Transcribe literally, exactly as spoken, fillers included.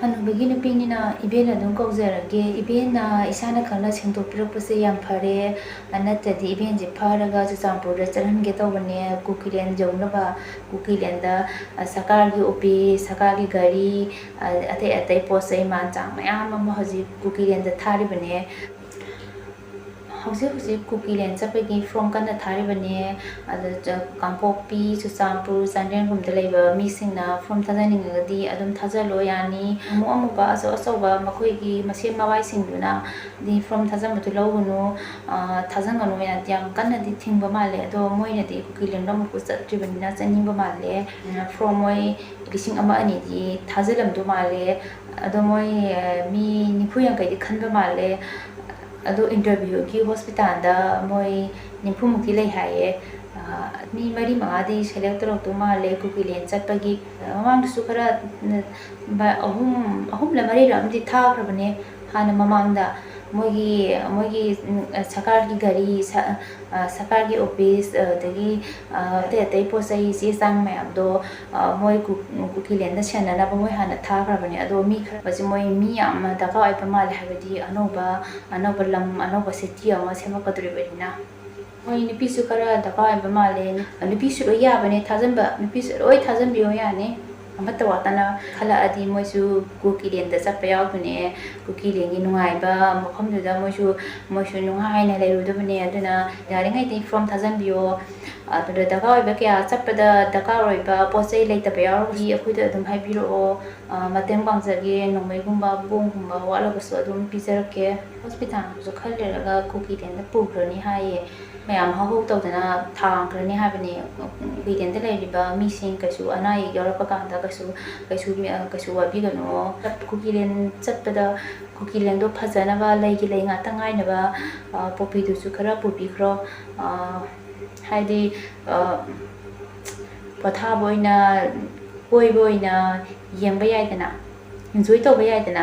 ꯍꯅꯨꯕꯒꯤ ꯅꯨꯄꯤꯅꯤꯅ ꯏꯕꯦꯟ ꯑꯗꯨꯝ ꯀꯧꯖꯔꯒꯦ꯫ ꯏꯕꯦꯟꯅ ꯏꯁꯥꯅ ꯈꯪꯅ ꯁꯦꯡꯗꯣꯛꯄꯤꯔꯛꯄꯁꯦ ꯌꯥꯝ ꯐꯔꯦ꯫ ꯑ, ꯅꯠꯇ꯭ꯔꯗꯤ ꯏꯕꯦꯟꯁꯦ ꯐꯥꯔꯒ ꯆꯨꯔꯆꯥꯟꯄꯨꯔꯗ ꯆꯠꯍꯟꯒꯦ ꯇꯧꯕꯅꯦ, ꯀꯨꯀꯤꯂꯦꯟ ꯌꯧꯅꯕ꯫ ꯀꯨꯀꯤꯂꯦꯟꯗ, ꯑ, ꯁꯔꯀꯥꯔꯒꯤ ꯑꯣꯐꯤꯁ, ꯁꯔꯀꯥꯔꯒꯤ ꯒꯥꯔꯤ, ꯑ, ꯑꯇꯩ ꯑꯇꯩ ꯄꯣꯠ ꯆꯩ ꯃꯥꯟ ꯆꯥꯡ ꯃꯌꯥꯝ ꯑꯃ ꯍꯧꯖꯤꯛ ꯀꯨꯀꯤꯂꯦꯟꯗ ꯊꯥꯔꯤꯕꯅꯦ꯫ ꯍꯧꯖꯤꯛ ꯍꯧꯖꯤꯛ ꯀꯨꯀꯤꯂꯦꯟ ꯆꯠꯄꯒꯤ ꯐꯣꯔꯝ ꯀꯟꯅ ꯊꯥꯔꯤꯕꯅꯦ꯫ ꯑꯗꯨ ꯆ-, ꯀꯥꯡꯄꯣꯛꯄꯤ, ꯆꯨꯔꯆꯥꯟꯄꯨꯔ, ꯆꯥꯟꯗꯦꯜꯒꯨꯝꯕꯗ ꯂꯩꯕ ꯃꯤꯁꯤꯡꯅ ꯐꯣꯔꯝ ꯊꯥꯖꯅꯤꯡꯉꯒꯗꯤ ꯑꯗꯨꯝ ꯊꯥꯖꯜꯂꯣ, ꯌꯥꯅꯤ꯫ ꯑꯃꯨ ꯑꯃꯨꯕ ꯑꯆꯧ ꯑꯆꯧꯕ ꯃꯈꯣꯏꯒꯤ ꯃꯁꯦꯝ ꯃꯕꯥꯏꯁꯤꯡꯗꯨꯅꯗꯤ ꯐꯣꯔꯝ ꯊꯥꯖꯟꯕꯗꯨ ꯂꯧꯒꯅꯨ, ꯑ, ꯊꯥꯖꯟꯒꯅꯨ ꯌꯥꯝ, ꯌꯥꯝ ꯀꯟꯅꯗꯤ ꯊꯤꯡꯕ ꯃꯥꯜꯂꯦ꯫ ꯑꯗꯣ ꯃꯣꯏꯅꯗꯤ ꯀꯨꯀꯤꯂꯦꯟꯗꯣ ꯑꯃꯨꯛꯐꯥꯎ ꯆꯠꯇ꯭ꯔꯤꯕꯅꯤꯅ ꯆꯠꯅꯤꯡꯕ ꯃꯥꯜꯂꯦ꯫ ꯐꯣꯔꯝ ꯃꯣꯏ ꯂꯤꯁꯤꯡ ꯑꯃ ꯑꯅꯤꯗꯤ ꯊꯥꯖꯤꯜꯂꯝꯗꯧ ꯃꯥꯜꯂꯦ꯫ ꯑꯗꯣ ꯃꯣꯏ, ꯑ, ꯃꯤ ꯅꯤꯐꯨ ꯌꯥꯡꯈꯩꯗꯤ ꯈꯟꯕ ꯃꯥꯜꯂꯦ꯫ ꯑꯗꯣ ꯏꯟꯇꯔꯚ꯭ꯌꯨꯒꯤ ꯍꯣꯁꯄꯤꯇꯥꯜꯗ ꯃꯣꯏ ꯅꯤꯐꯨꯃꯨꯛꯇꯤ ꯂꯩ ꯍꯥꯏꯌꯦ꯫ ꯑ, ꯃꯤ ꯃꯔꯤ ꯃꯉꯥꯗꯤ ꯁꯦꯂꯦꯛ ꯇꯧꯔꯛꯇꯧ ꯃꯥꯜꯂꯦ ꯀꯨꯀꯤꯂꯦꯟ ꯆꯠꯄꯒꯤ꯫ ꯃꯃꯥꯡꯗꯁꯨ ꯈꯔ, ꯎꯝ, ꯕ-, ꯑꯍꯨꯝ, ꯑꯍꯨꯝꯂ ꯃꯔꯤꯔ ꯑꯃꯗꯤ ꯊꯥꯈ꯭ꯔꯕꯅꯦ ꯍꯥꯟꯅ ꯃꯃꯥꯡꯗ꯫ ꯃꯣꯏꯒꯤ, ꯃꯣꯏꯒꯤ, ꯎꯝ, ꯁꯔꯀꯥꯔꯒꯤ ꯒꯥꯔꯤ, ꯁ-, ꯑ, ꯁꯔꯀꯥꯔꯒꯤ ꯑꯣꯐꯤꯁ, ꯑꯗꯒꯤ, ꯑ, ꯑꯇꯩ ꯑꯇꯩ ꯄꯣꯠ ꯆꯩ ꯆꯦ ꯆꯥꯡ ꯃꯌꯥꯝꯗꯣ, ꯑ, ꯃꯣꯏ ꯀꯨ-, ꯀꯨꯀꯤꯂꯦꯟꯗ ꯁꯦꯟꯅꯅꯕ ꯃꯣꯏ ꯍꯥꯟꯅ ꯊꯥꯈ꯭ꯔꯕꯅꯦ꯫ ꯑꯗꯣ ꯃꯤ ꯈꯔꯁꯦ ꯃꯣꯏ ꯃꯤ ꯌꯥꯝꯅ ꯗꯔꯀꯥꯔ ꯑꯣꯏꯕ ꯃꯥꯜꯂꯦ, ꯍꯥꯏꯕꯗꯤ ꯑꯅꯧꯕ, ꯑꯅꯧꯕ ꯂꯝ, ꯑꯅꯧꯕ ꯁꯤꯇꯤ ꯑꯃ ꯁꯦꯝꯃꯛꯀꯗꯣꯔꯤꯕꯅꯤꯅ꯫ ꯃꯣꯏ ꯅꯨꯄꯤꯁꯨ ꯈꯔ ꯗꯔꯀꯥꯔ ꯑꯣꯏꯕ ꯃꯥꯜꯂꯦ꯫ ꯅꯨꯄꯤꯁꯨ ꯂꯣꯏ ꯌꯥꯕꯅꯦ ꯊꯥꯖꯟꯕ, ꯅꯨꯄꯤꯁꯨ ꯂꯣꯏ ꯊꯥꯖꯟꯕꯤꯌꯣ ꯌꯥꯅꯤ꯫ ꯑꯃꯠꯇ ꯋꯥꯠꯇꯅ ꯈꯜꯂꯛꯑꯗꯤ ꯃꯣꯏꯁꯨ ꯀꯨꯀꯤꯂꯦꯟꯗ ꯆꯠꯄ ꯌꯥꯎꯗꯨꯅꯦ꯫ ꯀꯨꯀꯤꯂꯦꯟꯒꯤ ꯅꯨꯡꯉꯥꯏꯕ ꯃꯐꯝꯗꯨꯗ ꯃꯣꯏꯁꯨ, ꯃꯣꯏꯁꯨ ꯅꯨꯡꯉꯥꯏꯅ ꯂꯩꯔꯨꯗꯕꯅꯦ꯫ ꯑꯗꯨꯅ ꯌꯥꯔꯤꯉꯩꯗꯤ ꯐꯣꯔꯝ ꯊꯥꯖꯟꯕꯤꯌꯣ꯫ ꯑꯗꯨꯗ ꯗꯔꯀꯥꯔ ꯑꯣꯏꯕ ꯀꯌꯥ, ꯆꯠꯄꯗ ꯗꯔꯀꯥꯔ ꯑꯣꯏꯕ ꯄꯣꯠ ꯆꯩ ꯂꯩꯇꯕ ꯌꯥꯎꯔꯒꯗꯤ ꯑꯩꯈꯣꯏꯗ ꯑꯗꯨꯝ ꯍꯥꯏꯕꯤꯔꯛꯑꯣ꯫ ꯑ, ꯃꯇꯦꯡ ꯄꯥꯡꯖꯒꯦ꯫ ꯅꯣꯡꯃꯩꯒꯨꯝꯕ, ꯕꯣꯝꯒꯨꯝꯕ ꯋꯥꯠꯂꯒꯁꯨ ꯑꯗꯨꯝ ꯄꯤꯖꯔꯛꯀꯦ꯫ ꯍꯣꯁꯄꯤꯇꯥꯜꯗꯨꯁꯨ ꯈꯔ ꯂꯩꯔꯒ ꯀꯨꯀꯤꯂꯦꯟꯗ ꯄꯨꯈ꯭ꯔꯅꯤ ꯍꯥꯏꯌꯦ꯫ ꯃꯌꯥꯝ ꯍꯧꯍꯧ ꯇꯧꯗꯅ ꯊꯥꯡꯈ꯭ꯔꯅꯤ ꯍꯥꯏꯕꯅꯦ꯫ ꯀꯨꯀꯤꯂꯦꯟꯗ ꯂꯩꯔꯤꯕ ꯃꯤꯁꯤꯡ ꯀꯩꯁꯨ ꯑꯅꯥ ꯑꯌꯦꯛ ꯌꯥꯎꯔꯛꯄ ꯀꯥꯟꯗ ꯀꯩꯁꯨ, ꯀꯩꯁꯨ, ꯀꯩꯁꯨ ꯋꯥꯕꯤꯒꯅꯨ꯫ ꯀꯨꯀꯤꯂꯦꯟ ꯆꯠꯄꯗ ꯀꯨꯀꯤꯂꯦꯟꯗꯣ ꯐꯖꯅꯕ, ꯂꯩꯒꯤ ꯂꯩ ꯉꯥꯛꯇ ꯉꯥꯏꯅꯕ, ꯑ, ꯄꯣꯄꯤꯗꯨꯁꯨ ꯈꯔ ꯄꯨꯕꯤꯈ꯭ꯔꯣ꯫ ꯑ, ꯍꯥꯏꯗꯤ, ꯑ, ꯄꯣꯊꯥꯕ ꯑꯣꯏꯅ, ꯀꯣꯏꯕ ꯑꯣꯏꯅ ꯌꯦꯡꯕ ꯌꯥꯏꯗꯅ, ꯏꯟꯖꯣꯏ ꯇꯧꯕ ꯌꯥꯏꯗꯅ꯫